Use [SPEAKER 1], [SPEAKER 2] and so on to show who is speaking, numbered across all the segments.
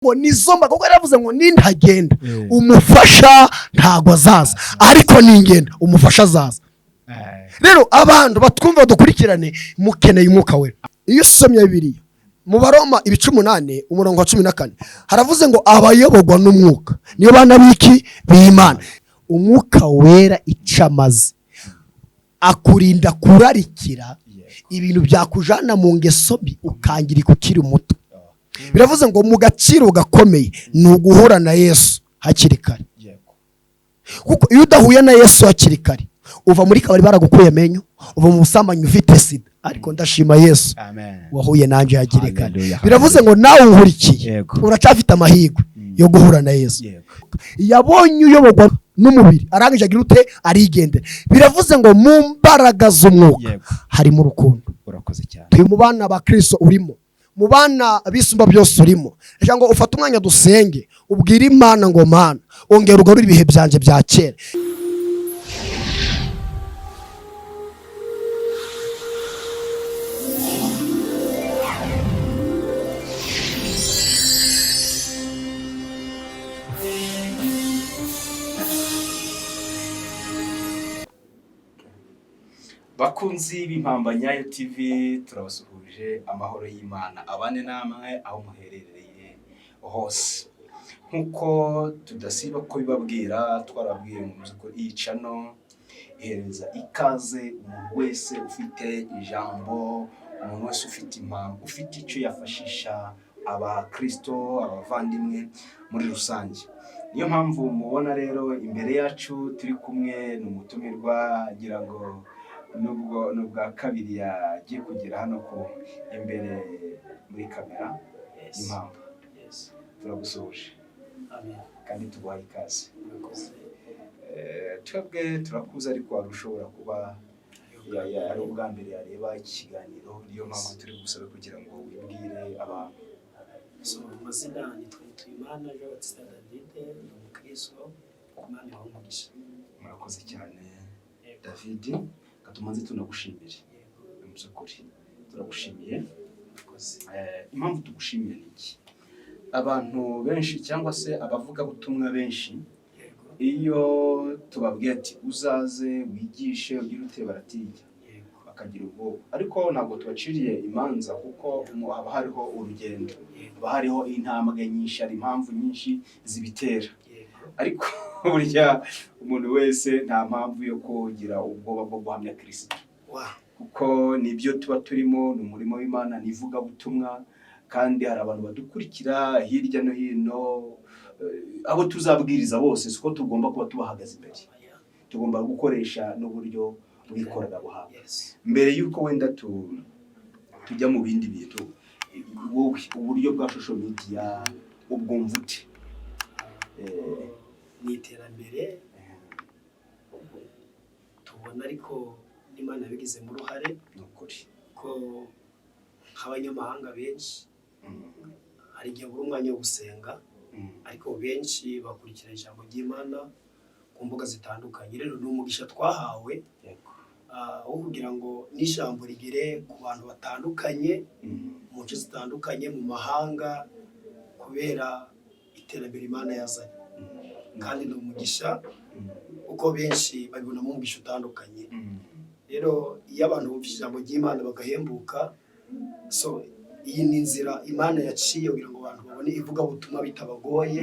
[SPEAKER 1] Ngo nizo mbaga, kuko yaravuze ngo nintagenda umufasha ntago azaza, ariko ningenda umufasha azaza. Rero abantu batwumva, dukurikirane, mukeneye Umwuka Wera. Iyo usomye Bibiliya mu Baroma ibice 8, umurongo wa 14, haravuze ngo abayoborwa n'Umwuka niyo bana b'iki? B'Imana. Umwuka Wera icyo amaze, akurinda kurarikira ibintu byakujana mu ngeso mbi, ukangirika ukiri muto. Biravuze ngo mu gaciro gakomeye ni uguhura na Yesu hakiri kare, kuko iyo udahuye na Yesu hakiri kare, uva muri kabari baragukuye amenyo, uva mu busambanyi ufite sida. Ariko ndashima Yesu wahuye nanjye hakiri kare. Biravuze ngo nawe unkurikiye, uracyafite amahirwe yo guhura na Yesu. Yabonye uyoborwa n'umubiri, arangije agira ute? Arigendera. Biravuze ngo mu mbaraga z'Umwuka harimo urukundo.
[SPEAKER 2] Urakoze cyane.
[SPEAKER 1] Turi mu bana ba Kirisito, urimo mu bana bisumba byose, urimo ngo ufate umwanya dusenge, ubwire Imana ngo: "Mana, ongera ugarure ibihe byanjye bya kera."
[SPEAKER 2] Bakunzi b'Impamba Nyayo TV, turabasuhuje. Amahoro y'Imana abane namwe aho muherereye hose. Nk'uko tudasiba kubibabwira, twarabwiye mu ko iyi channel ihereza ikaze umuntu wese ufite ijambo, umuntu wese ufite impamvu, ufite icyo yafashisha abakirisito, abavandimwe muri rusange. Niyo mpamvu mubona rero imbere yacu turi kumwe n'umutumirwa, ngira ngo nubwo ni ubwa kabiri yagiye kugera hano ku imbere muri kamera Impamvu. Turagusuhuje kandi tuguhaye ikaze. Twebwe turakuzi, ariko wari ushobora kuba ari ubwa mbere yareba iki kiganiro. Niyo mpamvu turi bugusabe kugira ngo wibwire abantu.
[SPEAKER 3] So, amazina nitwa Mutuyimana Jean Baptiste David, ni umukristo. Imana ibahe umugisha.
[SPEAKER 2] Murakoze cyane, David. Katumanze tunagushimire. Mu by'ukuri turagushimiye. Impamvu tugushimiye ni iki? Abantu benshi cyangwa se abavugabutumwa benshi, iyo tubabwiye ati uzaze wigishe ugire ute, baratinya, bakagira ubwoba. Ariko ntabwo tubaciriye imanza, kuko haba hariho urugendo, haba hariho intambwe nyinshi, hari impamvu nyinshi zibitera. Ariko burya umuntu wese nta mpamvu yo kugira ubwoba bwo guhamya Kirisito, kuko nibyo tuba turimo, ni umurimo w'Imana, ni ivugabutumwa. Kandi hari abantu badukurikira hirya no hino, abo tuzabwiriza bose siko tugomba kuba tubahagaze imbere, tugomba gukoresha n'uburyo bw'ikoranabuhanga. Mbere y'uko wenda tujya mu bindi bintu, wowe uburyo bwa social media ubwumva ute?
[SPEAKER 3] Ni iterambere tubona, ariko n'Imana yabigizemo uruhare,
[SPEAKER 2] Ni ukuri.
[SPEAKER 3] ko nk'abanyamahanga benshi hari igihe buri umwanya wo gusenga, ariko benshi bakurikira ijambo ry'Imana ku mbuga zitandukanye. Rero ni umugisha twahawe wo kugira ngo n'ijambo rigere ku bantu batandukanye, mu nce zitandukanye, mu mahanga, kubera iterambere Imana yazanye. Kandi ni umugisha, kuko benshi babibonamo umugisha utandukanye. Rero iyo abantu bumva ijambo ry'Imana bagahembuka, so iyi ni inzira Imana yaciye kugira ngo abantu babone ivugabutumwa bitabagoye,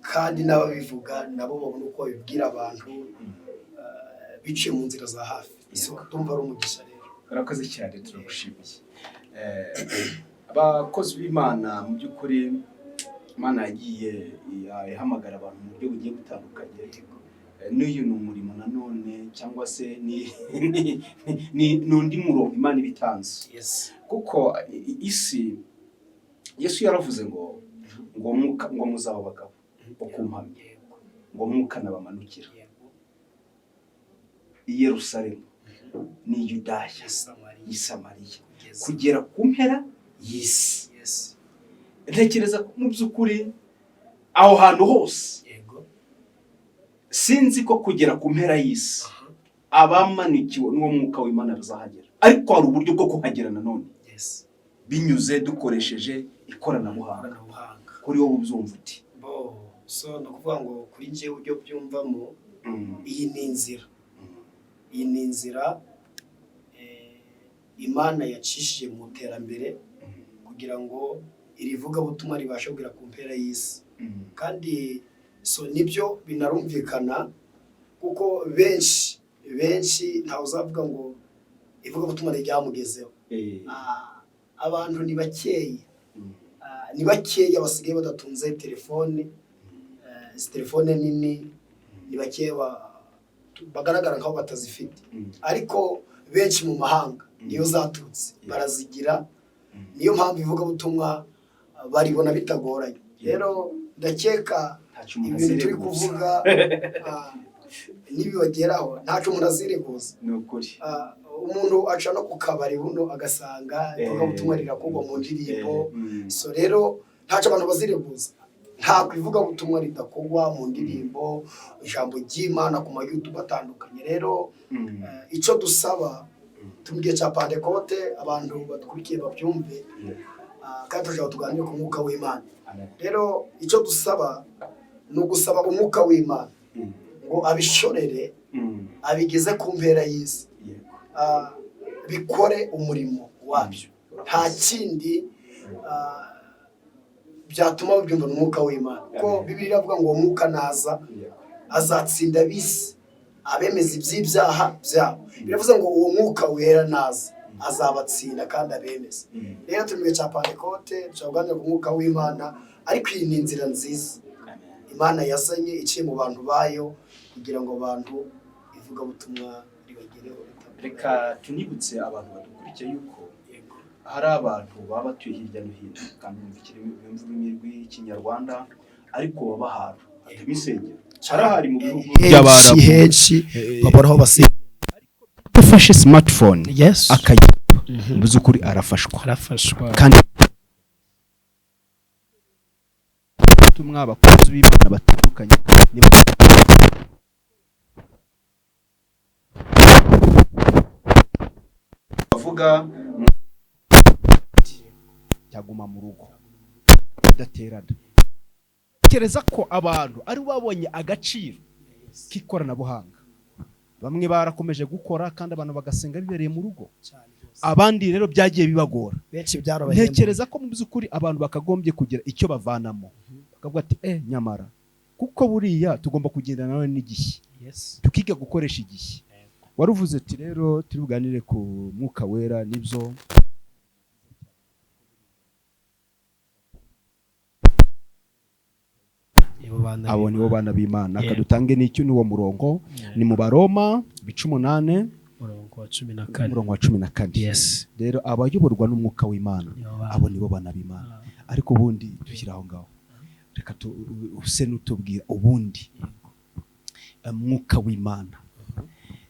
[SPEAKER 3] kandi n'ababivuga nabo babone uko babibwira abantu biciye mu nzira za hafi. So ndumva ari umugisha rero.
[SPEAKER 2] Urakoze cyane, turagushimiye. Abakozi b'Imana, mu by'ukuri Imana yagiye ihamagara abantu mu buryo bugiye butandukanye. N'uyu ni umurimo nanone, cyangwa se ni undi murongo Imana iba itanze, kuko isi, Yesu yaravuze ngo mwuka, ngo muzaba abagabo bo kumpamya, ngo Mwuka nabamanukira i Yerusalemu n'i Yudaya
[SPEAKER 3] Samariya,
[SPEAKER 2] n'i Samariya,
[SPEAKER 3] kugeza
[SPEAKER 2] kugera ku mpera y'isi. Ntekereza ko mu by'ukuri aho hantu hose, sinzi ko kugera ku mpera y'isi abamanikiwe n'uwo Mwuka w'Imana bazahagera, ariko hari uburyo bwo kuhagera nanone binyuze dukoresheje ikoranabuhanga.
[SPEAKER 3] Ikoranabuhanga.
[SPEAKER 2] Kuri wowe ubyumva uti?
[SPEAKER 3] Bo, so ni ukuvuga ngo kuri njyewe uburyo byumvamo, iyi ni inzira, iyi ni inzira Imana yacishije mu iterambere kugira ngo iri vugabutumwa ribashe kugera ku mpera y'isi. Kandi so nibyo binarumvikana, kuko benshi benshi ntawe uzavuga ngo ivugabutumwa ryamugezeho. Abantu ni bakeya, ni bakeya basigaye badatunze telefone, izi telefone nini, ni bakeya bagaragara nkaho batazifite, ariko benshi mu mahanga niyo zaturutse barazigira. Niyo mpamvu ivugabutumwa baribona bitagoranye. Rero ndakeka
[SPEAKER 2] Ntacyo umuntu
[SPEAKER 3] ibintu turi
[SPEAKER 2] azireguza.
[SPEAKER 3] kuvuga nibibageraho, ntacyo umuntu azireguza.
[SPEAKER 2] Ni ukuri.
[SPEAKER 3] Umuntu aca no ku kabari buno agasanga ivugabutumwa rirakorwa mu ndirimbo. So rero ntacyo abantu bazireguza, ntabwo ivugabutumwa ridakorwa mu ndirimbo, ijambo ry'Imana ku ma YouTube atandukanye. Rero icyo dusaba turi mu gihe cya Pantekote, abantu badukurikiye babyumve, kandi turashaka tuganire ku mwuka w'Imana.
[SPEAKER 2] Amen.
[SPEAKER 3] Rero icyo dusaba ni ugusaba umwuka w'Imana ngo abishorere, abigeze ku mpera y'isi, bikore umurimo wabyo. Nta kindi byatuma babyumva mu mwuka w'Imana, ko
[SPEAKER 2] Amen.
[SPEAKER 3] Bibiliya iravuga ngo uwo mwuka naza azatsinda ab'isi, abemeza iby'ibyaha byabo. Biravuze ngo uwo mwuka wera naza azabatsinda kandi abemeza. Rero turi mu gihe cya Pantekote, dushobora kuganira ku mwuka w'Imana, ariko iyi ni inzira nziza
[SPEAKER 2] Amen.
[SPEAKER 3] Imana yazanye iciye mu bantu bayo kugira ngo abantu ivugabutumwa ribagereho ritagoranye.
[SPEAKER 2] Reka tunibutse abantu badukurikiye yuko hari abantu baba batuye hirya no hino kandi bumva ururimi rw'Ikinyarwanda, ariko baba ahantu hataba insengero. Harahari mu bihugu
[SPEAKER 3] Henshi
[SPEAKER 2] by'Abarabu.
[SPEAKER 3] henshi babona aho basiga.
[SPEAKER 2] Ufashe smartphone
[SPEAKER 3] Yes.
[SPEAKER 2] akayiba, mu by'ukuri arafashwa.
[SPEAKER 3] Arafashwa.
[SPEAKER 2] Kandi ubutumwa abakozi b'Imana batandukanye ni bavuga cyaguma mu rugo badaterana. Tekereza ko abantu ari bo babonye agaciro k'ikoranabuhanga. Bamwe barakomeje gukora kandi abantu bagasenga bibereye mu rugo, abandi rero byagiye bibagora.
[SPEAKER 3] Benshi byarabahembuye.
[SPEAKER 2] Ntekereza ko mu by'ukuri abantu bakagombye kugira icyo bavanamo, bakavuga ati nyamara kuko buriya tugomba kugendana nawe n'igihe, tukiga gukoresha igihe. Wari uvuze ati rero turi buganire ku mwuka wera, nibyo.
[SPEAKER 3] Nibo bana.
[SPEAKER 2] Abo nibo bana b'Imana.
[SPEAKER 3] Yeah.
[SPEAKER 2] Kadutange n'icyo n'uwo murongo, ni mu Baroma ibice 8,
[SPEAKER 3] Umurongo wa 14.
[SPEAKER 2] Umurongo wa 14. Rero abayoborwa n'umwuka w'Imana,
[SPEAKER 3] Nibo bana.
[SPEAKER 2] abo nibo bana b'Imana. Ariko ubundi dushyira aho ngaho, reka use n'utubwira ubundi mwuka w'Imana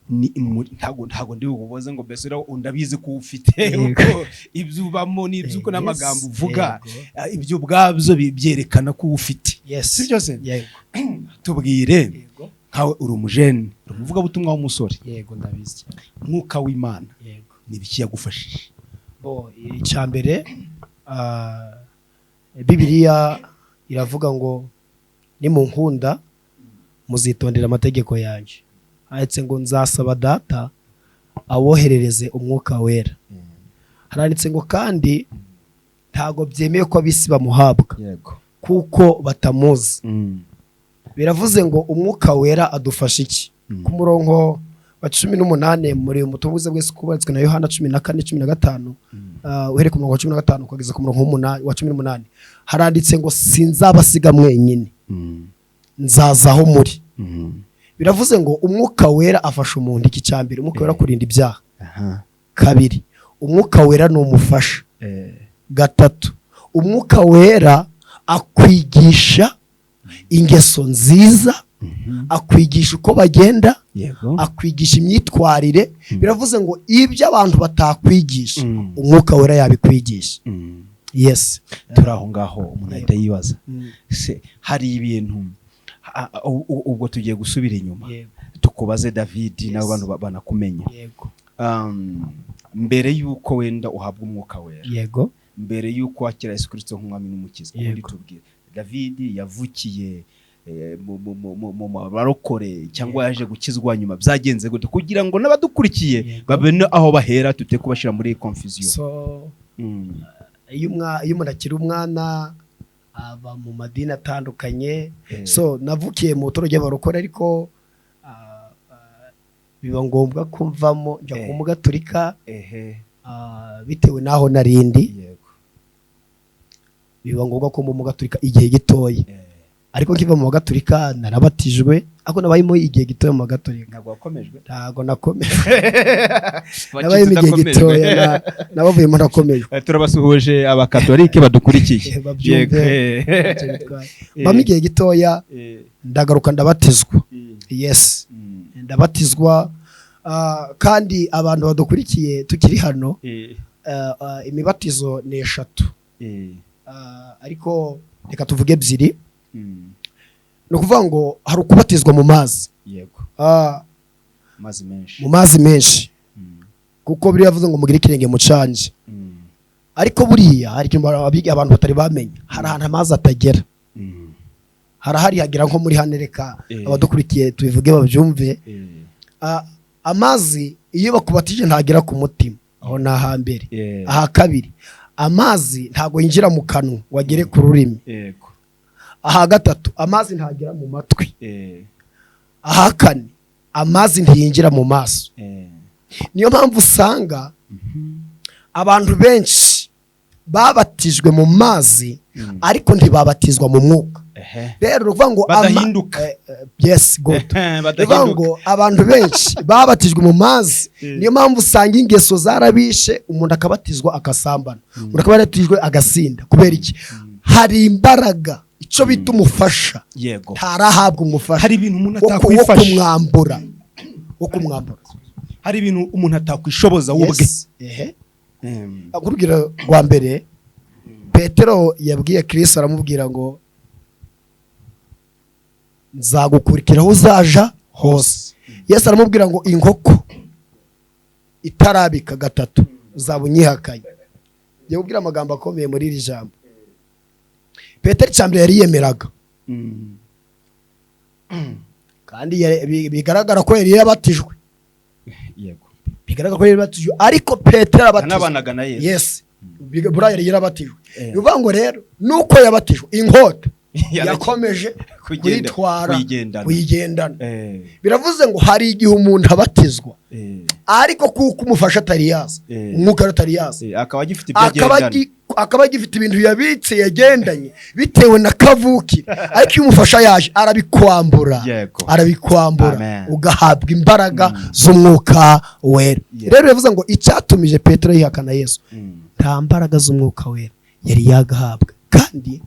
[SPEAKER 2] ni ntago ndi bukubaze ngo mbese uraho ndabizi ko ufite, kuko ibyo ubamo n'ibyo uko n'amagambo uvuga, ibyo ubwabyo byerekana ko ufite. Si byo se?
[SPEAKER 3] Yego.
[SPEAKER 2] Tubwire, nkawe uri umujene, uri umuvugabutumwa w'umusore,
[SPEAKER 3] Yego, ndabizi cyane.
[SPEAKER 2] mwuka w'Imana ni ibiki yagufashije?
[SPEAKER 3] Bo, icya mbere, Bibiliya iravuga ngo nimunkunda muzitondera amategeko yanjye. Handitse ngo nzasaba Data aboherereze umwuka wera. Haranditse ngo kandi ntabwo byemewe ko ab'isi bamuhabwa kuko batamuzi. Biravuze ngo umwuka wera adufasha iki? Ku murongo wa 18 muri umutungo bwese kubatswe na Yohana 14:15, uhereye ku murongo wa 15 ukageza ku murongo wa 18, haranditse ngo sinzabasiga mwenyine, nzaza aho muri. Biravuze ngo umwuka wera afasha umuntu iki? Cya mbere, umwuka wera kurinda ibyaha. Kabiri, umwuka wera ni umufasha. Gatatu, umwuka wera akwigisha ingeso nziza, akwigisha uko bagenda, akwigisha imyitwarire. Biravuze ngo ibyo abantu batakwigisha, umwuka wera yabikwigisha. Yes.
[SPEAKER 2] Turi aho ngaho, umuntu ahita yibaza se hari ibintu ubwo tugiye gusubira inyuma, tukubaze David, n'abo bantu banakumenya. Mbere y'uko wenda uhabwa umwuka wera, mbere y'uko wakira Yesu Kristo nk'umwami n'umukiza, ubundi tubwire David yavukiye mu barokore cyangwa yaje gukizwa nyuma, byagenze gute kugira ngo n'abadukurikiye babone aho bahera, tute kubashyira muri confusion?
[SPEAKER 3] So iyo umuntu akiri umwana aba mu madini atandukanye. So navukiye mu itorero ry'abarokore, ariko biba ngombwa ko mvamo njya kuba umugatolika, bitewe n'aho narindi. Biba ngombwa ko mba umugatolika igihe gitoya. Ariko nkiva mu bagatolika narabatijwe, ariko nabayemo igihe gitoya mu bagatolika.
[SPEAKER 2] Ntabwo wakomejwe?
[SPEAKER 3] Ntabwo nakomeje, nabayemo igihe gitoya, nabavuyemo ntakomejwe.
[SPEAKER 2] Turabasuhuje abakatolike badukurikiye.
[SPEAKER 3] Babyumve.
[SPEAKER 2] Yego.
[SPEAKER 3] Ntacyo bitwaye. Mbamo igihe gitoya, ndagaruka ndabatizwa. Yes, ndabatizwa. Kandi abantu badukurikiye tukiri hano, imibatizo ni eshatu. Ariko reka tuvuge ebyiri. Ni ukuvuga ngo hari ukubatizwa mu mazi.
[SPEAKER 2] Amazi menshi.
[SPEAKER 3] Mu mazi menshi, kuko biriya yavuze ngo mugire ikirenge mu canje. Ariko buriya hari ikintu abantu batari bamenya: hari ahantu amazi atagera. Harahari hagera nko muri hano. Reka abadukurikiye tubivuge babyumve. Amazi iyo bakubatije ntagera ku mutima, aho ni ahambere. Aha kabiri, amazi ntabwo yinjira mu kanwa ngo agere ku rurimi. Aha gatatu, amazi ntagera mu matwi. Aha kane, amazi ntiyinjira mu maso. Niyo mpamvu usanga abantu benshi babatijwe mu mazi, ariko ntibabatizwa mu mwuka. Rero ni ukuvuga ngo
[SPEAKER 2] Badahinduka.
[SPEAKER 3] Yes, good. Ni ukuvuga
[SPEAKER 2] Badahinduka.
[SPEAKER 3] ngo abantu benshi babatijwe mu mazi, niyo mpamvu usanga ingeso zarabishe. Umuntu akabatizwa agasambana, umuntu akaba yarabatijwe agasinda. Kubera iki? Hari imbaraga, icyo bita umufasha, ntarahabwa umufasha
[SPEAKER 2] Hari ibintu umuntu
[SPEAKER 3] wo
[SPEAKER 2] atakwifasha.
[SPEAKER 3] kumwambura, wo kumwambura.
[SPEAKER 2] Hari ibintu umuntu atakwishoboza we ubwe.
[SPEAKER 3] Yes. Ehe. Urugero rwa mbere, Petero yabwiye Kristo, aramubwira ngo: "Nzagukurikira aho uzaja hose." Yesu aramubwira ngo: "Inkoko itarabika gatatu uzaba unyihakanye." Ngiye kubwira amagambo akomeye muri iri jambo. Petero icya mbere yari yemeraga, kandi bigaragara ko yari yabatijwe. Bigaragara ko yari yabatijwe, ariko Petero abatizwa
[SPEAKER 2] Yanabanaga na Yesu.
[SPEAKER 3] Yes, buriya yari yarabatijwe.
[SPEAKER 2] Eh.
[SPEAKER 3] Ni ukuvuga ngo rero nuko yabatijwe, inkota yakomeje kuyitwara,
[SPEAKER 2] Kuyigendana.
[SPEAKER 3] kuyigendana. Biravuze ngo hari igihe umuntu abatizwa, ariko kuko umufasha atari yaza, umwuka atari yaza,
[SPEAKER 2] Akaba agifite ibyo
[SPEAKER 3] akaba
[SPEAKER 2] agendana.
[SPEAKER 3] Akaba agifite ibintu yabitse yagendanye bitewe na kavukire. Ariko iyo umufasha yaje arabikwambura. Arabikwambura,
[SPEAKER 2] Amen.
[SPEAKER 3] ugahabwa imbaraga z'umwuka wera. Rero bivuze ngo icyatumije Petero yihakana Yesu, nta mbaraga z'umwuka wera yari yagahabwa. Kandi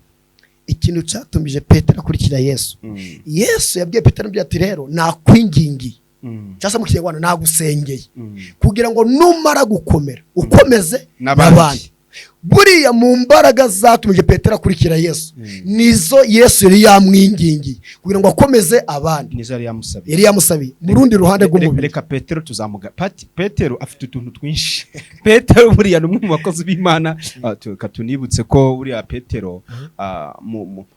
[SPEAKER 3] ikintu cyatumije Petero akurikira Yesu, Yesu yabwiye Petero, amubwira ati: "Rero nakwingingiye," cyangwa se mu Kinyarwanda "nagusengeye," "kugira ngo numara gukomera ukomeze
[SPEAKER 2] n'abandi."
[SPEAKER 3] N'abandi. Buriya mu mbaraga zatumije Petero akurikira Yesu, nizo Yesu yari yamwingingiye kugira ngo akomeze abandi.
[SPEAKER 2] Nizo yari yamusabiye.
[SPEAKER 3] Yari yamusabiye mu rundi ruhande rw'umubiri.
[SPEAKER 2] Reka Petero tuzamuga. Petero afite utuntu twinshi. Petero buriya ni umwe mu bakozi b'Imana. Reka tunibutse ko buriya Petero,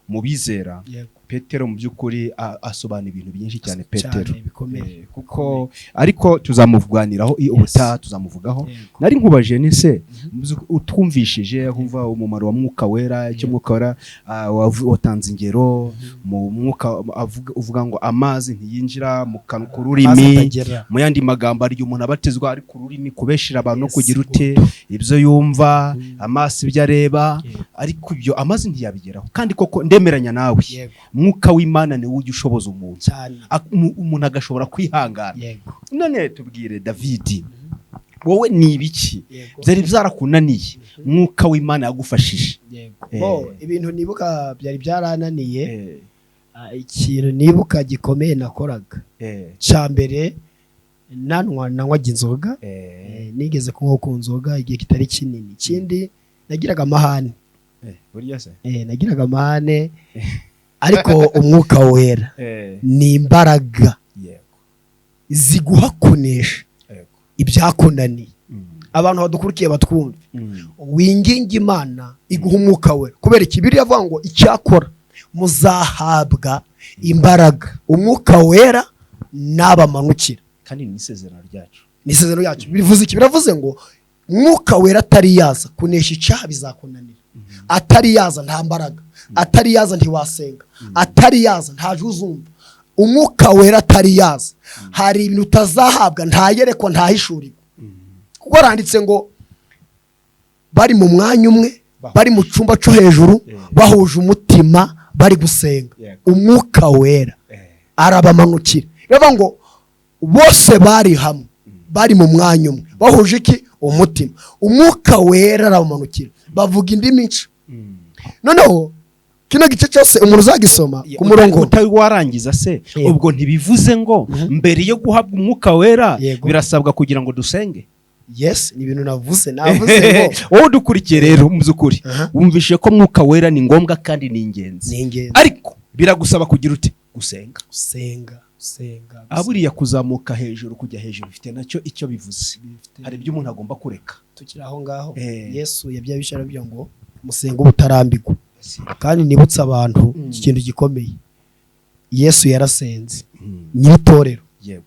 [SPEAKER 2] mu bizera, Petero mu by'ukuri asobanura ibintu byinshi cyane. Petero
[SPEAKER 3] Cyane, bikomeye.
[SPEAKER 2] Kuko ariko tuzamuvuganiraho ubutaha, tuzamuvugaho. Nari nkubaje ni se utwumvishije kumva umumaro wa Mwuka Wera, icyo Mwuka Wera, watanze ingero mu mwuka, uvuga ngo amazi ntiyinjira mu kanwa, ku
[SPEAKER 3] Amazi
[SPEAKER 2] rurimi.
[SPEAKER 3] atagera.
[SPEAKER 2] Mu yandi magambo, hari igihe umuntu abatizwa ari ku rurimi kubeshera abantu no
[SPEAKER 3] Yes,
[SPEAKER 2] kugira ute, ibyo yumva, amaso ibyo areba, ariko ibyo amazi ntiyabigeraho. Kandi koko ndemeranya nawe, Mwuka w'Imana niwe ujya ushoboza umuntu,
[SPEAKER 3] Cyane.
[SPEAKER 2] Umuntu agashobora kwihangana. None tubwire David, wowe ni ibiki byari byarakunaniye Mwuka w'Imana yagufashije?
[SPEAKER 3] Bo, ibintu nibuka byari byarananiye, ikintu nibuka gikomeye nakoraga cya mbere, nanywaga inzoga. Nigeze kunywa ku nzoga igihe kitari kinini. Ikindi, nagiraga amahane.
[SPEAKER 2] Burya se?
[SPEAKER 3] Nagiraga amahane, ariko Umwuka Wera ni imbaraga ziguha kunesha ibyakunaniye. Abantu badukurikiye batwumve, winginga Imana iguha Umwuka Wera. Kubera iki? Biriya avuga ngo icyakora
[SPEAKER 1] Muzahabwa imbaraga Umwuka Wera nabamanukira.
[SPEAKER 2] Kandi ni isezerano ryacu.
[SPEAKER 1] Ni isezerano ryacu. Bivuze iki? Biravuze ngo Mwuka Wera atari yaza, kunesha icyaha bizakunanira. Atari yaza, nta mbaraga. Atari yaza, ntiwasenga. Atari yaza, nta jwi uzumva. Umwuka Wera atari yaza, hari ibintu utazahabwa, ntayerekwa, ntahishurirwa, kuko haranditse ngo bari mu mwanya umwe, bari mu cyumba cyo hejuru, bahuje umutima, bari gusenga, Umwuka Wera arabamanukira. Biravuga ngo bose bari hamwe, bari mu mwanya umwe, bahuje iki? Umutima. Umwuka Wera arabamanukira, bavuga indimi nshya. Noneho kino gice cyose umuntu uzagisoma ku murongo
[SPEAKER 2] Utari warangiza se, ubwo ntibivuze ngo mbere yo guhabwa Umwuka Wera birasabwa kugira ngo dusenge?
[SPEAKER 1] Yes, ni ibintu navuze ngo
[SPEAKER 2] Wowe udukurikiye rero, mu by'ukuri wumvise ko Mwuka Wera ni ngombwa kandi ni ingenzi,
[SPEAKER 1] Ni ingenzi.
[SPEAKER 2] ariko biragusaba kugira ute? Gusenga.
[SPEAKER 1] Gusenga, gusenga.
[SPEAKER 2] Aha buriya kuzamuka hejuru, kujya hejuru, bifite nacyo icyo bivuze. Hari ibyo umuntu agomba kureka.
[SPEAKER 1] Tukiri aho ngaho, Yesu yabyaye bishara ngo musenge ubutarambirwa. Kandi nibutse abantu iki kintu gikomeye: Yesu yarasenze, nyir'itorero.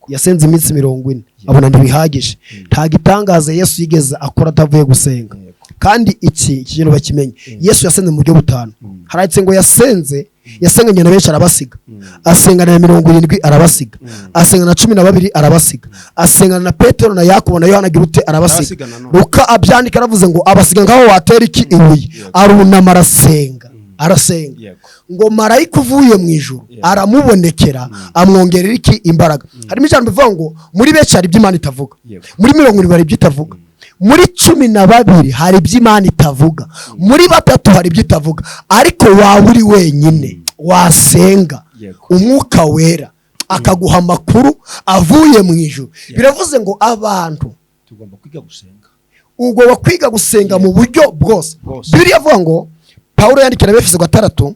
[SPEAKER 1] Yasenze iminsi 40, abona ntibihagije. Nta gitangaza Yesu yigeze akora atavuye gusenga. Kandi iki kintu bakimenye: Yesu yasenze mu buryo butanu. Haranditse ngo yasenze, yasenganye na benshi arabasiga, asengana na 70 arabasiga, asengana na 12 arabasiga, asengana na Petero na Yakobo na Yohana agira ute? Arabasiga.
[SPEAKER 2] Arabasiga nanone.
[SPEAKER 1] Luka abyandika aravuze ngo abasiga ngaho watera iki? Ibuye. Arunama arasenga, arasenga. Ngo marayika uvuye mu ijuru aramubonekera, amwongerera iki? Imbaraga. Harimo ijambo rivuga ngo muri benshi hari ibyo Imana itavuga, muri 70 hari ibyo itavuga, muri 12 hari ibyo Imana itavuga, muri batatu hari ibyo itavuga, ariko waba uri wenyine wasenga, Umwuka Wera akaguha amakuru avuye mu ijuru. Biravuze ngo abantu
[SPEAKER 2] Tugomba kwiga gusenga.
[SPEAKER 1] Ugomba kwiga gusenga mu buryo bwose.
[SPEAKER 2] Bwose.
[SPEAKER 1] Bibiliya avuga ngo, Pawulo yandikira Abefeso 6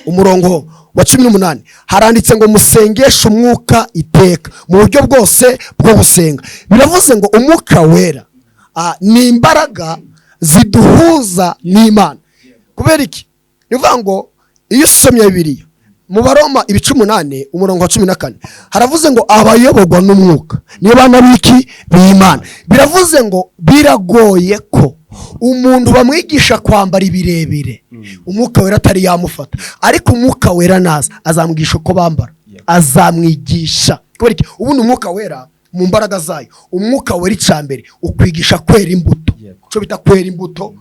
[SPEAKER 1] umurongo wa 18, haranditse ngo musengeshe Umwuka iteka mu buryo bwose bwo gusenga. Biravuze ngo Umwuka Wera ni imbaraga ziduhuza n'Imana. Kubera iki? Ni ukuvuga ngo iyo usomye Bibiliya mu Baroma ibice 8 umurongo wa 14, haravuze ngo abayoborwa n'Umwuka niyo bana b'iki? B'Imana. Biravuze ngo biragoye ko umuntu bamwigisha kwambara ibirebire Umwuka Wera atari yamufata, ariko Umwuka Wera naza azamwigisha uko bambara, azamwigisha. Kubera iki? Ubundi Umwuka Wera mu mbaraga zayo, Umwuka Wera icya mbere ukwigisha kwera imbuto. Icyo bita kwera imbuto,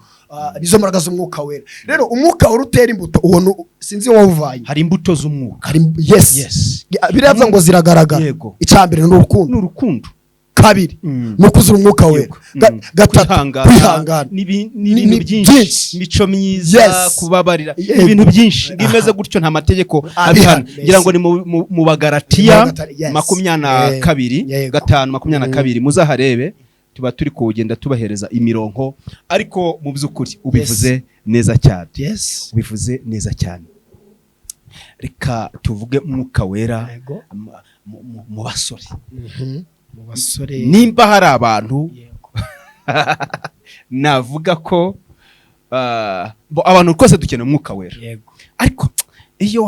[SPEAKER 1] nizo mbaraga z'Umwuka Wera. Rero Umwuka Wera utera imbuto, uwo sinzi wowe uvanye.
[SPEAKER 2] Hari imbuto z'Umwuka.
[SPEAKER 1] Hari, yes. Biriya ngo ziragaragara. Icya mbere ni urukundo.
[SPEAKER 2] Ni urukundo.
[SPEAKER 1] Kabiri ni ukuzura Umwuka Wera. Gatatu,
[SPEAKER 2] Kwihangana.
[SPEAKER 1] kwihangana.
[SPEAKER 2] N'ibintu byinshi,
[SPEAKER 1] Byinshi.
[SPEAKER 2] imico myiza, kubabarira, ibintu byinshi bimeze gutyo, nta mategeko
[SPEAKER 1] Abihana.
[SPEAKER 2] abihana. Ngira ngo ni mu Bagaratiya
[SPEAKER 1] Mu Bagalatiya, yes.
[SPEAKER 2] 22, 5, 22, muzaharebe. Tuba turi kugenda tubahereza imirongo, ariko mu by'ukuri ubivuze neza cyane. Ubivuze neza cyane. Reka tuvuge Mwuka Wera mu basore.
[SPEAKER 1] Mu basore.
[SPEAKER 2] Nimba hari abantu navuga ko bo abantu rwose dukeneye Umwuka Wera, ariko iyo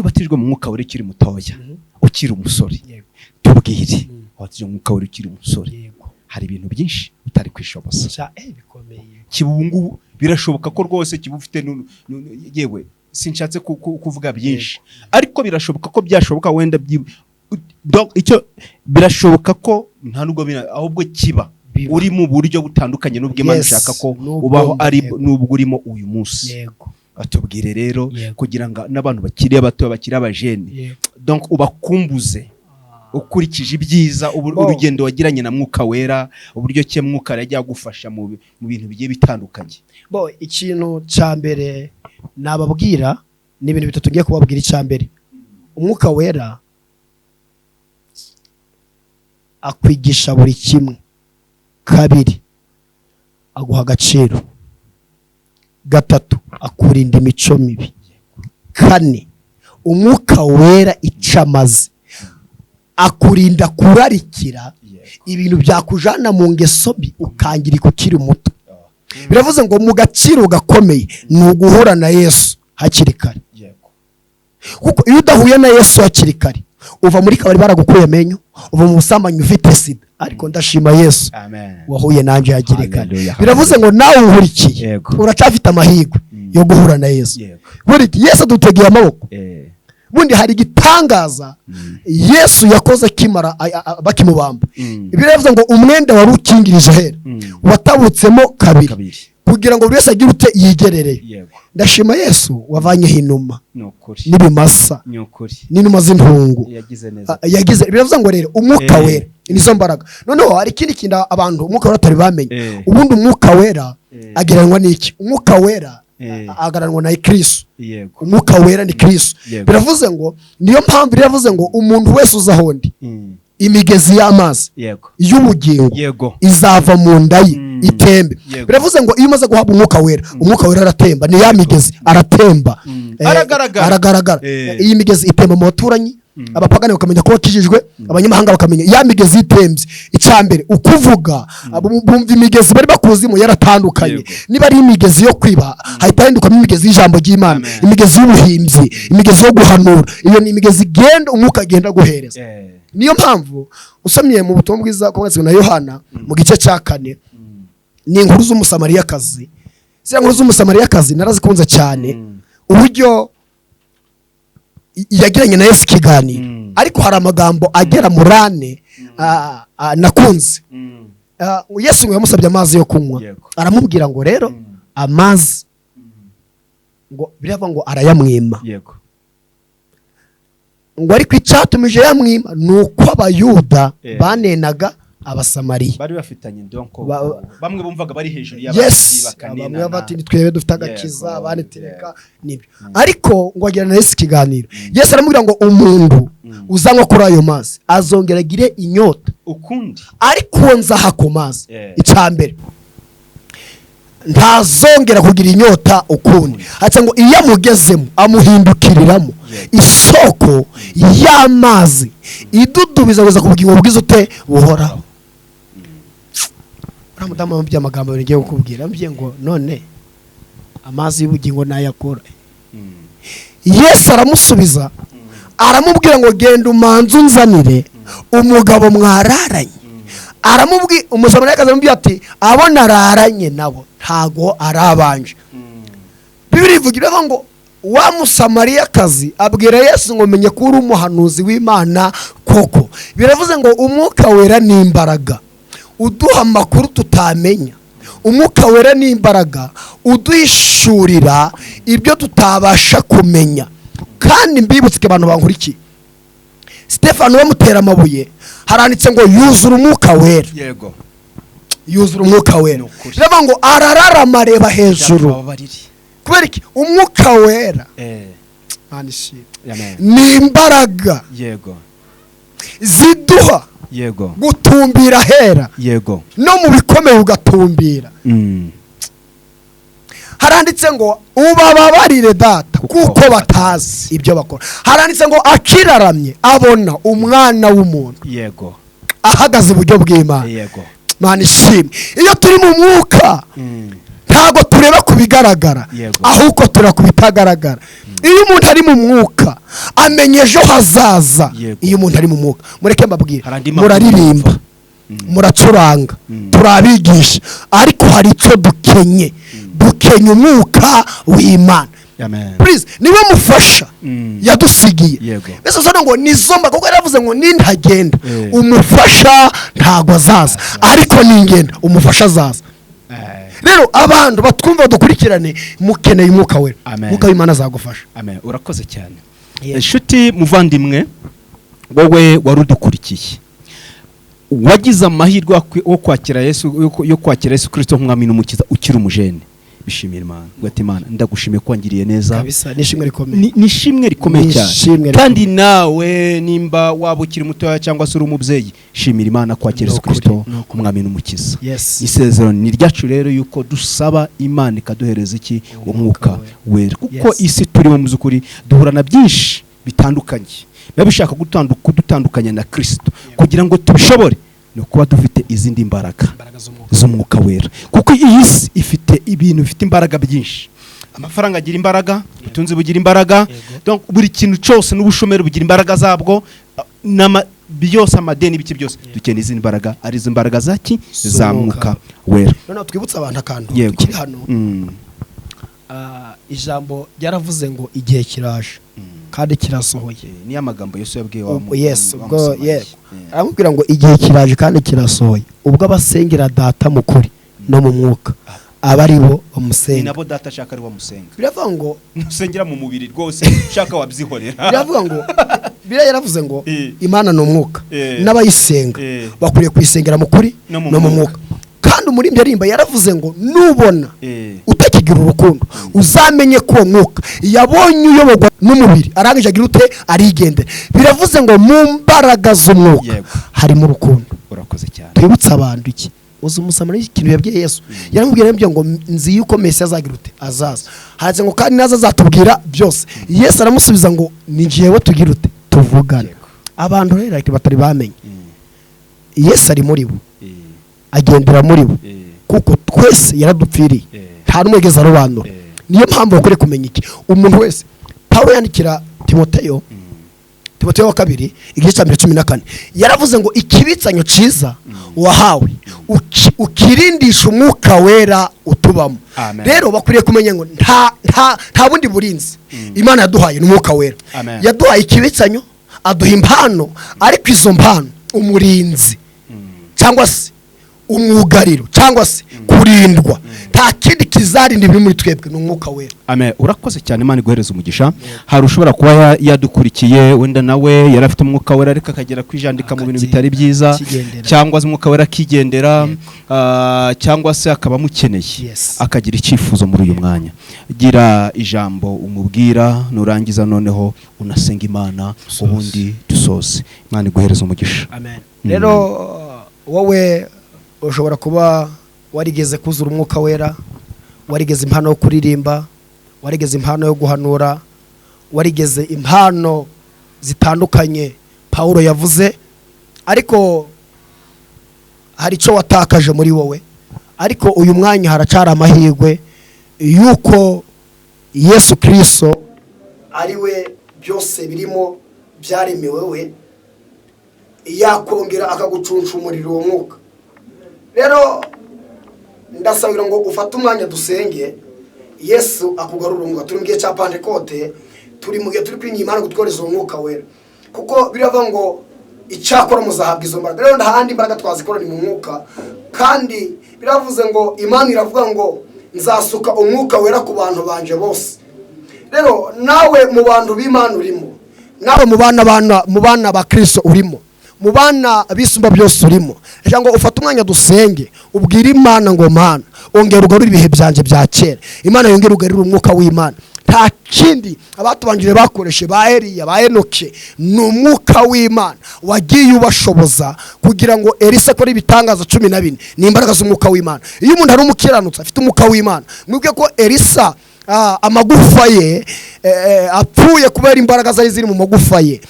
[SPEAKER 2] ubatijwe mu Mwuka Wera ukiri mutoya, ukiri umusore, tubwire, wabatijwe mu Mwuka Wera ukiri umusore, hari ibintu byinshi utari kwishoboza.
[SPEAKER 1] Sha, bikomeye.
[SPEAKER 2] Kiba ubu ngubu birashoboka ko rwose kiba ufite yewe sinshatse kuvuga byinshi, ariko birashoboka ko byashoboka wenda donc icyo birashoboka ko nta nubwo ahubwo kiba
[SPEAKER 1] Biba.
[SPEAKER 2] uri mu buryo butandukanye n'ubwo Imana ishaka ko
[SPEAKER 1] N'ubwo
[SPEAKER 2] ubaho, ari n'ubwo urimo uyu munsi. Atubwire rero kugira ngo n'abantu bakiri bato, bakiri abajene, donc ubakumbuze ukurikije ibyiza urugendo wagiranye na Mwuka Wera, uburyo ki Mwuka yagiye agufasha mu bintu bigiye bitandukanye.
[SPEAKER 1] Bo, ikintu cya mbere nababwira ni ibintu bitatu ngiye kubabwira. Icya mbere, Umwuka Wera akwigisha buri kimwe. Kabiri, aguha agaciro. Gatatu, akurinda imico mibi. Kane, Umwuka Wera icyo amaze, akurinda kurarikira ibintu byakujana mu ngeso mbi, ukangirika ukiri muto. Biravuze ngo mu gaciro gakomeye ni uguhura na Yesu. Hakiri kare, kuko iyo udahuye na Yesu hakiri kare, uva muri kabari baragukuye amenyo, uva mu busambanyi ufite sida. Ariko ndashima Yesu
[SPEAKER 2] Amen.
[SPEAKER 1] wahuye nanjye hakiri kare.
[SPEAKER 2] Hallelujah.
[SPEAKER 1] Biravuze ngo nawe unkurikiye, uracyafite amahirwe yo guhura na Yesu. Buri Yesu adutegeye amaboko. Bundi hari igitangaza Yesu yakoze akimara bakimubamba. Biravuze ngo umwenda wari ukingirije ahera watabutsemo kabiri,
[SPEAKER 2] Kabiri.
[SPEAKER 1] kugira ngo buri wese agire ute? Yigerereye. Ndashima Yesu wavanyeho inuma
[SPEAKER 2] Ni ukuri.
[SPEAKER 1] n'ibimasa
[SPEAKER 2] Ni ukuri.
[SPEAKER 1] n'inuma z'intungu.
[SPEAKER 2] Yagize neza.
[SPEAKER 1] Ah, yagize. Biravuze ngo rero Umwuka Wera nizo mbaraga. Noneho hari ikindi kintu abantu Umwuka Wera batari bamenye. Ubundi Umwuka Wera agereranywa n'iki? Umwuka Wera agereranywa na Kristo. Umwuka Wera ni Kristo. Biravuze ngo niyo mpamvu biravuze ngo umuntu wese uza aho ndi, imigezi y'amazi y'ubugingo izava mu nda ye, itembe. Biravuze ngo iyo umaze guhabwa Umwuka Wera, Umwuka Wera aratemba, ni ya migezi, aratemba.
[SPEAKER 2] Aragaragara.
[SPEAKER 1] Aragaragara. Iyi migezi itemba mu baturanyi, abapagani bakamenya ko wakijijwe, abanyamahanga bakamenya. Ya migezi itembye, icya mbere ukuvuga, bumva imigezi bari bakuzimo yaratandukanye. Niba ari imigezi yo kwiba, hahita hahindukamo imigezi y'ijambo ry'Imana,
[SPEAKER 2] Amen.
[SPEAKER 1] imigezi y'ubuhimbyi, imigezi yo guhanura. Iyo ni imigezi igenda, Umwuka agenda aguhereza. Niyo mpamvu usomye mu butumwa bwiza bwanditswe na Yohana mu gice cya 4, ni inkuru z'Umusamariyakazi. Ziriya nkuru z'Umusamariyakazi narazikunze cyane, uburyo yagiranye na Yesu ikiganiro. Ariko hari amagambo agera muri ane nakunze. Yesu ngo yamusabye amazi yo kunywa. Aramubwira ngo rero amazi, ngo biravuga ngo arayamwima. Ngo ariko icyatumije yamwima ni uko Abayuda banenaga Abasamariya.
[SPEAKER 2] Bari bafitanye donc bamwe bumvaga bari hejuru y'abandi, bakanenana.
[SPEAKER 1] Bamwe bati: "Twebwe dufite agakiza," abandi tereka nibyo. Ariko ngo agirana na Yesu ikiganiro, Yesu aramubwira ngo umuntu uzanywa kuri ayo mazi azongera agire inyota
[SPEAKER 2] ukundi,
[SPEAKER 1] ariko uwo nzaha ku mazi, icya mbere, ntazongera kugira inyota ukundi. Haca ngo iyo amugezemo amuhindukiriramo isoko y'amazi idudubiza kugeza ku bugingo bwiza ute? Buhoraho. Uriya mudamu yamubwiye amagambo abiri ngiye kukubwira. Yamubwiye ngo: "None amazi y'ubugingo nayakura?" Yesu aramusubiza, aramubwira ngo: "Genda umanze unzanire umugabo mwararanye." Aramubwira, Umusamariyakazi aramubwira ati: "Abo nararanye nabo ntago arabanje." Bibiri ivuga, iravuga ngo wa Musamariyakazi abwira Yesu ngo: "Menye ko uri umuhanuzi w'Imana koko." Biravuze ngo Umwuka Wera ni imbaraga uduha amakuru tutamenya. Umwuka Wera ni imbaraga uduhishurira ibyo tutabasha kumenya. Kandi mbibutse abantu bankurikiye, Stefano bamutera amabuye, haranditse ngo yuzura Umwuka Wera. Yuzura Umwuka Wera.
[SPEAKER 2] Ni ukuri.
[SPEAKER 1] Biravuga ngo arararama, areba hejuru.
[SPEAKER 2] Bababarire.
[SPEAKER 1] Kubera iki? Umwuka Wera, Mana ishimwe,
[SPEAKER 2] Amen.
[SPEAKER 1] ni imbaraga ziduha gutumbira ahera, no mu bikomeye ugatumbira. Haranditse ngo: "Ubababarire Data, kuko batazi ibyo bakora." Haranditse ngo akiraramye abona Umwana w'umuntu ahagaze iburyo bw'Imana. Mana ishimwe. Iyo turi mu Mwuka, ntabwo tureba ku bigaragara, ahubwo tureba ku bitagaragara. Iyo umuntu ari mu Mwuka amenya ejo hazaza. Iyo umuntu ari mu Mwuka, mureke mbabwire,
[SPEAKER 2] Hari andi makuru
[SPEAKER 1] muraririmba, muracuranga, turabigisha, ariko hari icyo dukenye. Dukenye Umwuka w'Imana.
[SPEAKER 2] Amen.
[SPEAKER 1] Please, niwe mufasha yadusigiye. Mbese usanga ngo nizo mba, kuko yaravuze ngo nintagenda, umufasha ntago azaza, ariko ningenda, umufasha azaza. Rero abantu batwumva, dukurikirane, mukeneye Umwuka Wera.
[SPEAKER 2] Amen.
[SPEAKER 1] Umwuka w'Imana azagufasha.
[SPEAKER 2] Amen. Urakoze cyane. Inshuti muvandimwe, wowe wari udukurikiye, wagize amahirwe yo kwakira Yesu Kirisito nk'umwami n'umukiza ukiri umujene, bishimira Imana. Ugati: "Imana, ndagushimiye ko wangiriye neza."
[SPEAKER 1] Kabisa, ni ishimwe rikomeye.
[SPEAKER 2] Ni ishimwe rikomeye
[SPEAKER 1] Ni
[SPEAKER 2] cyane.
[SPEAKER 1] ishimwe.
[SPEAKER 2] Kandi nawe nimba waba ukiri mutoya cyangwa se uri umubyeyi, shimira Imana kwakira Yesu
[SPEAKER 1] Ni ukuri,
[SPEAKER 2] Kirisito
[SPEAKER 1] ni ukuri.
[SPEAKER 2] nk'umwami n'umukiza. Isezerano ni ryacu rero yuko dusaba Imana ikaduhereza iki? Umwuka Wera, kuko isi turimo mu by'ukuri duhura na byinshi bitandukanye biba bishaka kudutandukanya na Kirisito. Kugira ngo tubishobore ni ukuba dufite izindi mbaraga
[SPEAKER 1] Imbaraga z'Umwuka.
[SPEAKER 2] z'Umwuka Wera, kuko iyi si ifite ibintu bifite imbaraga byinshi. Amafaranga agira imbaraga, ubutunzi bugira imbaraga.
[SPEAKER 3] Yego.
[SPEAKER 2] Donc buri kintu cyose n'ubushomeri bugira imbaraga zabwo, byose, amadeni, ibiki byose. Dukeneye izindi mbaraga, arizo mbaraga zaki? Za
[SPEAKER 3] Z'umwuka.
[SPEAKER 2] Mwuka Wera.
[SPEAKER 1] Noneho twibutse abantu akantu tukiri hano. Ijambo ryaravuze ngo igihe kiraje kandi kirasohoye.
[SPEAKER 2] Niyo amagambo Yesu yabwiye wa
[SPEAKER 1] Ubwo yes,
[SPEAKER 2] wa
[SPEAKER 1] ubwo
[SPEAKER 2] Musamariya.
[SPEAKER 1] yego, aramubwira ngo igihe kiraje kandi kirasohoye ubwo abasengera Data mu kuri no mu mwuka aba ari bo
[SPEAKER 2] Ni
[SPEAKER 1] bamusenga.
[SPEAKER 2] nabo Data ashaka, ari bamusenga.
[SPEAKER 1] Biravuga ngo
[SPEAKER 2] Nusengera mu mubiri rwose ushaka wabyihorera.
[SPEAKER 1] Biravuga ngo, biriya yaravuze ngo Imana ni umwuka, n'abayisenga bakwiriye kuyisengera mu kuri
[SPEAKER 2] no mu
[SPEAKER 1] no mu
[SPEAKER 2] mwuka.
[SPEAKER 1] mwuka. Kandi umuririmbyi aririmba yaravuze ngo nubona utakigira urukundo, uzamenye ko uwo mwuka yabonye uyoborwa n'umubiri, arangije agira ute? Arigendera. Biravuze ngo mu mbaraga z'umwuka harimo urukundo.
[SPEAKER 2] Urakoze cyane.
[SPEAKER 1] Twibutse abantu iki? Uzi Umusamariya ikintu yabwiye Yesu? Yaramubwiye ngo nzi yuko Mesiya azagira ute? Azaza. Handitse ngo kandi naza azatubwira byose. Yesu aramusubiza ngo ni njyewe tugira ute? Tuvugana. Abantu rero ariko batari bamenye, Yesu ari muri bo, agendera muri bo, kuko twese yaradupfiriye, nta n'umwe wigeze arobanura. Niyo mpamvu bakwiriye kumenya iki? Umuntu wese, Pawulo yandikira Timoteyo, Timoteyo wa kabiri igice cya mbere 14, yaravuze ngo ikibitsanyo cyiza wahawe ukirindisha umwuka wera utubamo.
[SPEAKER 2] Amen.
[SPEAKER 1] Rero bakwiriye kumenya ngo nta bundi burinzi Imana yaduhaye, ni umwuka wera.
[SPEAKER 2] Amen.
[SPEAKER 1] Yaduhaye ikibitsanyo, aduha impano, ariko izo mpano, umurinzi cyangwa se umwugariro cyangwa se kurindwa, nta kindi kizarinda ibiri muri twebwe, ni umwuka wera.
[SPEAKER 2] Amen. Urakoze cyane, Imana iguhereza umugisha. Hari ushobora kuba yadukurikiye, wenda nawe yari afite umwuka wera ariko akagera kwijandika mu bintu bitari byiza,
[SPEAKER 1] Akigendera.
[SPEAKER 2] cyangwa se umwuka wera akigendera, cyangwa se akaba amukeneye, akagira icyifuzo muri uyu mwanya. Gira ijambo umubwira, nurangiza noneho unasenga Imana, ubundi dusoze. Imana iguhereza umugisha.
[SPEAKER 1] Amen. Rero wowe ushobora kuba warigeze kuzura umwuka wera, warigeze impano yo kuririmba, warigeze impano yo guhanura, warigeze impano zitandukanye Pawulo yavuze, ariko hari icyo watakaje muri wowe. Ariko uyu mwanya haracyari amahirwe yuko Yesu Kirisito ari we byose birimo byaremewe we, yakongera akagucuncumurira uwo mwuka. Rero ndasabira ngo ufate umwanya dusenge, Yesu akugarura umwuka. Turi mu gihe cya Pantekote, turi mu gihe turi kwinginga Imana gutworeza uwo mwuka wera, kuko biravuga ngo icyakora muzahabwa izo mbaraga. Rero nta handi imbaraga twazikora, ni mu mwuka. Kandi biravuze ngo Imana iravuga ngo nzasuka umwuka wera ku bantu banje bose. Rero nawe mu bantu b'Imana urimo, nawe mu bana ba Kristo urimo, mu bana bisumba byose urimo. Reka ngo ufate umwanya dusenge, ubwire Imana ngo Mana, ongera ugarure ibihe byanjye bya kera. Imana yongere ugarure umwuka w'Imana. Nta kindi abatubanjire bakoreshe, ba Eliya, ba Enoke, ni umwuka w'Imana wagiye ubashoboza kugira ngo Elisa akore ibitangaza 14. Ni imbaraga z'umwuka w'Imana. Iyo umuntu ari umukiranutsi afite umwuka w'Imana, mwibwe ko Elisa amagufa ye apfuye kubera imbaraga zari ziri mu magufa ye.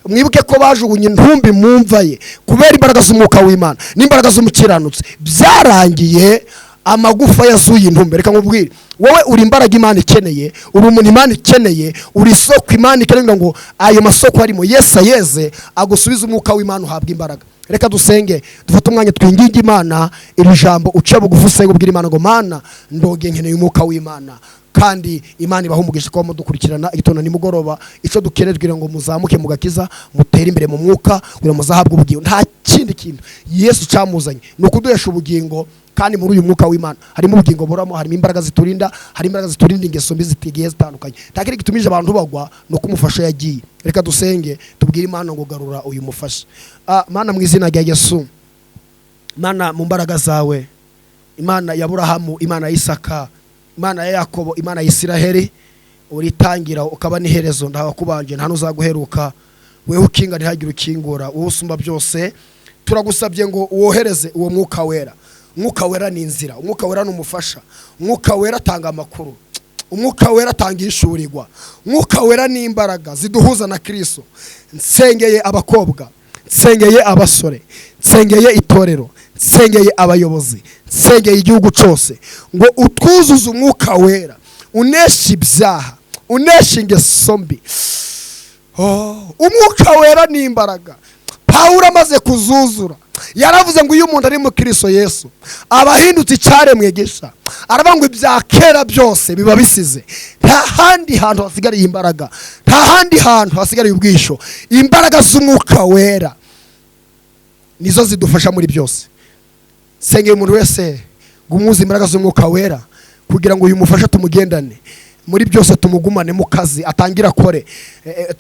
[SPEAKER 1] Mwibuke ko bajugunye intumbi mu mva ye kubera imbaraga z'umwuka w'Imana n'imbaraga z'umukiranutsi. Byarangiye amagufa yazuye intumbi. Reka nkubwire, wowe uri imbaraga Imana ikeneye, uri umuntu Imana ikeneye, uri isoko Imana ikeneye, ngo ayo masoko arimo Yesu ayeze, agusubize umwuka w'Imana, uhabwe imbaraga. Reka dusenge, dufate umwanya twinginge Imana. Iri jambo uce bugufi usenge, ubwire Imana ngo Mana, ndoge nkeneye umwuka w'Imana. Kandi Imana ibaha umugisha kuba mudukurikirana igitondo nimugoroba. Icyo dukeneye kugira ngo muzamuke mu gakiza, mutere imbere mu mwuka, kugira ngo muzahabwe ubugingo. Nta kindi kintu Yesu cyamuzanye, ni ukuduhesha ubugingo. Kandi muri uyu mwuka w'Imana harimo ubugingo buramo, harimo imbaraga ziturinda, harimo imbaraga ziturinda ingeso mbi zigiye zitandukanye. Nta kindi gitumije abantu bagwa, ni uko umufasha yagiye. Reka dusenge, tubwire Imana ngo garura uyu mufasha. Mana, mu izina rya Yesu, Mana, mu mbaraga zawe, Imana ya Aburahamu, Imana ya Isaka, Imana ya Yakobo, Imana ya Isiraheli, uritangira ukaba n'iherezo, ntawakubanje, nta n'uzaguheruka. Wewe ukinga ntihagire ukingura, wowe usumba byose, turagusabye ngo wohereze uwo mwuka wera. Umwuka wera ni inzira, umwuka wera ni umufasha, umwuka wera atanga amakuru, umwuka wera atanga ishurirwa, umwuka wera ni imbaraga ziduhuza na Kristo. Nsengeye abakobwa, nsengeye abasore, nsengeye itorero, nsengeye abayobozi, nsengeye igihugu cyose ngo utwuzuze umwuka wera. Unesha ibyaha, unesha ingeso mbi. Oh, Umwuka Wera ni imbaraga. Pawulo amaze kuzuzura yaravuze ngo iyo umuntu ari mu Kristo Yesu aba ahindutse icyaremwe gisha. Aravuga ngo ibya kera byose biba bisize. Nta handi hantu hasigariye imbaraga, nta handi hantu hasigariye ubwisho. Imbaraga z'Umwuka Wera nizo zidufasha muri byose. Sengera umuntu wese ngo umwuze imbaraga z'Umwuka Wera, kugira ngo uyu mufashe tumugendane muri byose, tumugumane mu kazi atangire akore,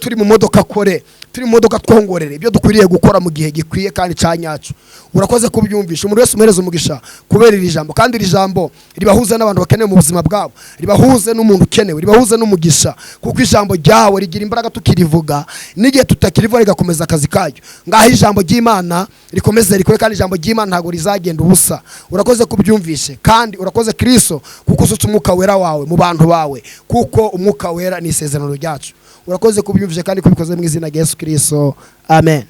[SPEAKER 1] turi mu modoka akore, turi mu modoka twongorere ibyo dukwiriye gukora mu gihe gikwiye kandi cya nyacyo. Urakoze kubyumvisha. Umuntu wese umuhereza umugisha kubera iri jambo, kandi iri jambo ribahuze n'abantu bakenewe mu buzima bwabo, ribahuze n'umuntu ukenewe, ribahuze n'umugisha, kuko ijambo ryawe rigira imbaraga tukirivuga, n'igihe tutakirivuga rigakomeza akazi karyo. Ngaho ijambo ry'Imana rikomeze rikore, kandi ijambo ry'Imana ntabwo rizagenda ubusa. Urakoze kubyumvishe, kandi urakoze Kristo kuko usutse Umwuka Wera wawe mu bantu bawe, kuko Umwuka Wera ni isezerano ryacu. Urakoze kubyumvishe kandi kubikoze mu izina rya Yesu Kristo, amen.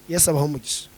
[SPEAKER 1] Yesu abaho umugisha.